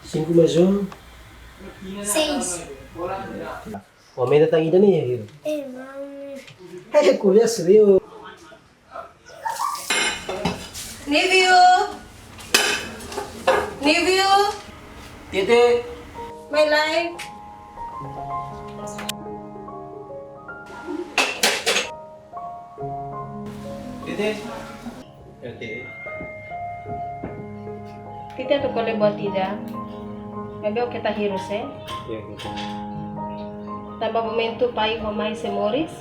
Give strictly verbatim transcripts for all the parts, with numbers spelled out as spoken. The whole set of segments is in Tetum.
Cinco mais um? Seis. Aumenta tan ida ne'e, viu? Eh, mami. Eh, começa, viu? Nível! Nível! Tete! Mai lai! Tete! Tete. Tete atu ko'alia buat ida. Maibé ó keta hirus, eh? Iya, gitu. Tanba momentu pai ho mãe sei moris,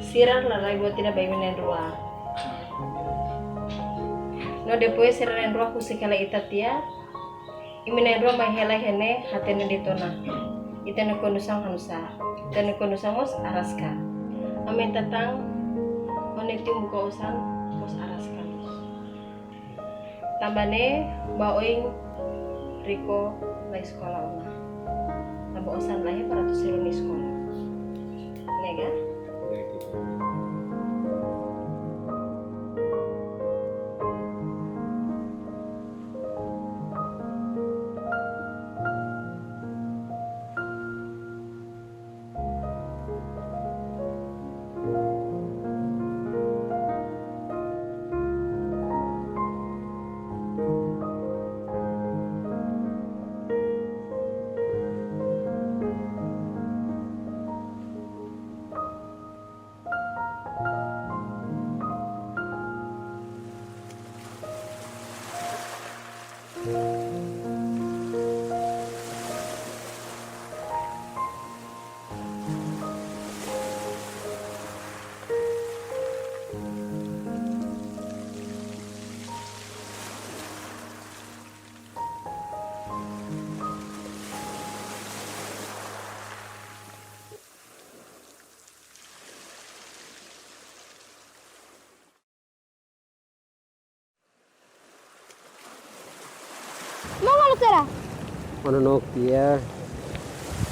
sira lalai buat ida ba imi na'in-rua. No depois sira na'in-rua husik hela ita tiha, imi na'in-rua mai hela iha ne'e hatene de'it ona. Ita-nia kondisaun hanusá. Ita-nia kondisaun mós araska. Aumenta tan, ó-nia tiun buka osan mós araska. Tanba ne'e, ba oin Riko la eskola ona. Tanba osan laiha para atu selu nia eskola. Ne'e ka? Mama lo sera. Mana nok dia?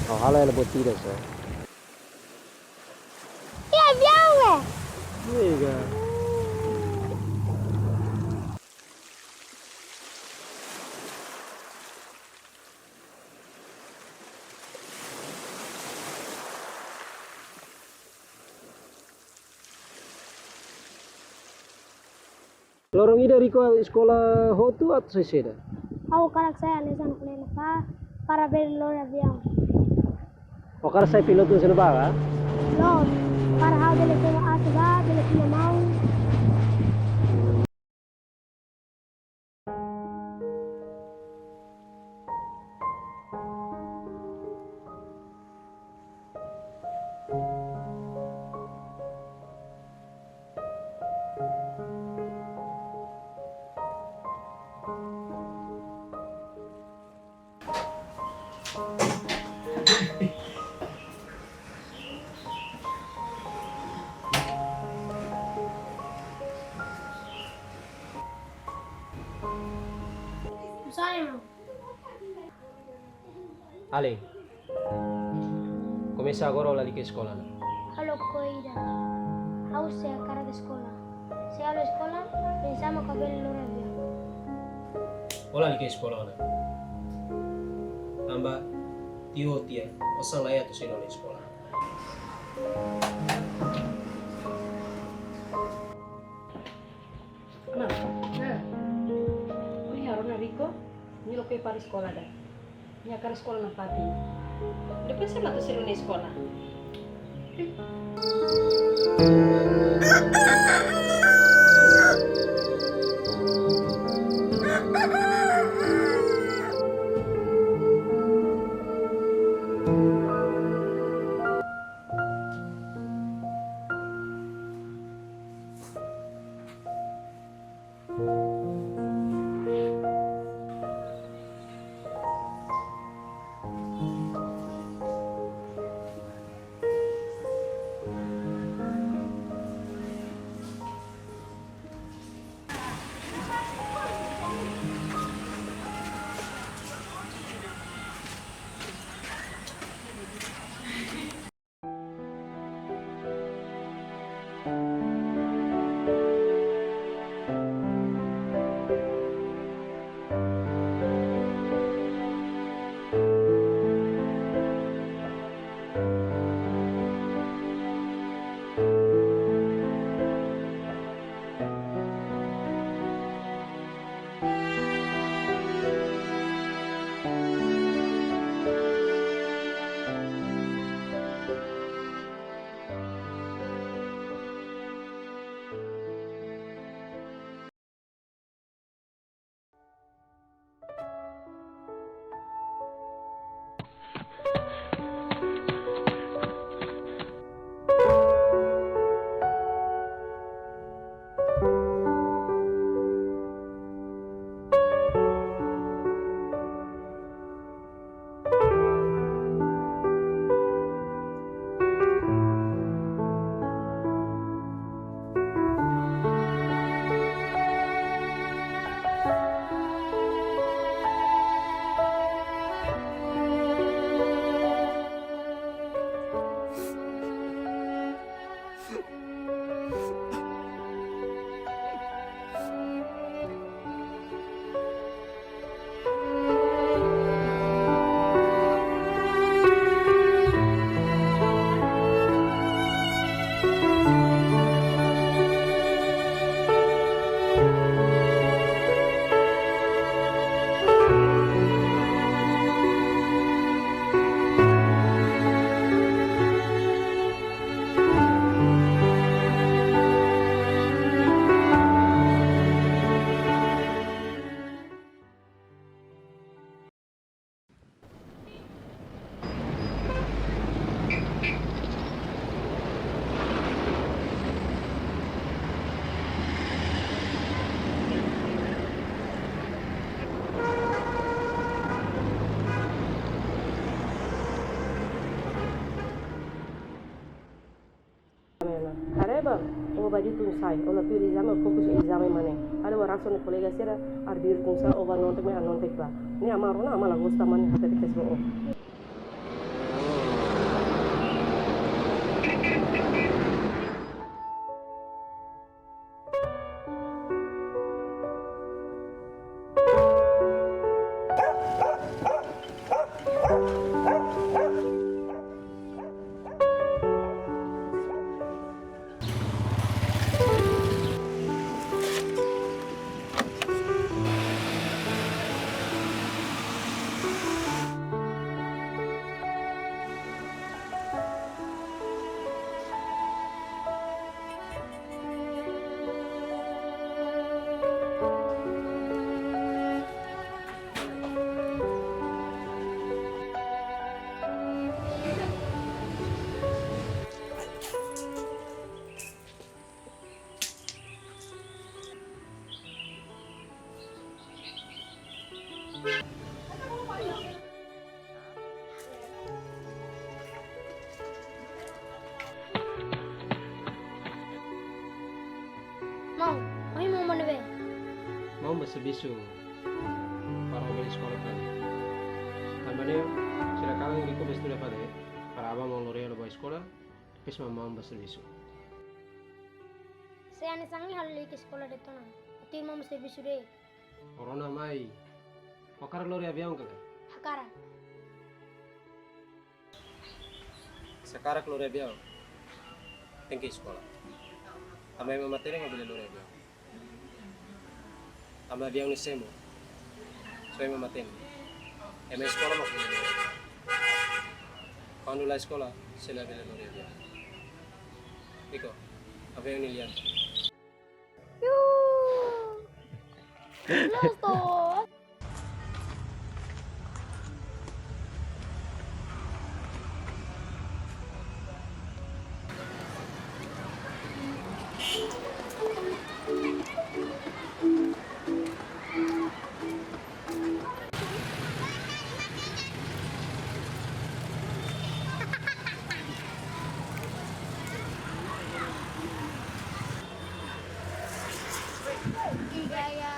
Kau halai la botida sa. Iya, biang, eh. Iya. Loron ida Riko eskola hotu atu sai saida? Ha'u hakarak sai hanesan ne'e pa, para bele lori aviaun. Ó hakarak sai pilotu hanesan ne'ebá ka? Loos, para ha'u bele toma atu ba, bele toma maun. Sayang. Alin, komesa agora ó lalika eskola ona. Halo koida. Ha'u sei hakarak eskola. Se ha'u la eskola, pensa mak ha'u bele lori aviaun. Ó lalika eskola ona. Tanba tiu tiha, osan laiha atu selu nia eskola. Mana? Nah. Ohin ha'u rona Riko, nia lakohi para eskola ida. Nia hakarak eskola nafatin. Depois sé mak atu selu nia eskola? Ó bá de'it tun sai, ó la tuir ezame, ó fokus ezame mane. Ha'u haree ó-nia kolega sira, arbiru tun sai, ó bá nontek mai, ah, nontek bá. Ne'e amá rona, amá la gosta mane, ha'u hatete kedas ba ó. Maun, ohin maun bá ne'ebé? Maun bá servisu para bele eskola fali. Tanba ne'e, sira kalan Riko bá estuda fali, para aban maun lori hela bá eskola, depois mak maun bá servisu. Se hanesan ne'e ha'u lalika eskola de'it ona. Atu maun bá servisu de'it. Ó rona mai. Ó hakarak lori aviaun ka lae? Hakarak. Se hakarak lori aviaun, tenke eskola. Tanba ema matenek mak bele lori aviaun. Tanba aviaun ne'e semo. Só ema matenek. Ema eskola mak bele lori aviaun. Kuandu la eskola, sei la bele lori aviaun. Riko, aviaun ne'e lian. Yu. Loos to'o. Iya, iya.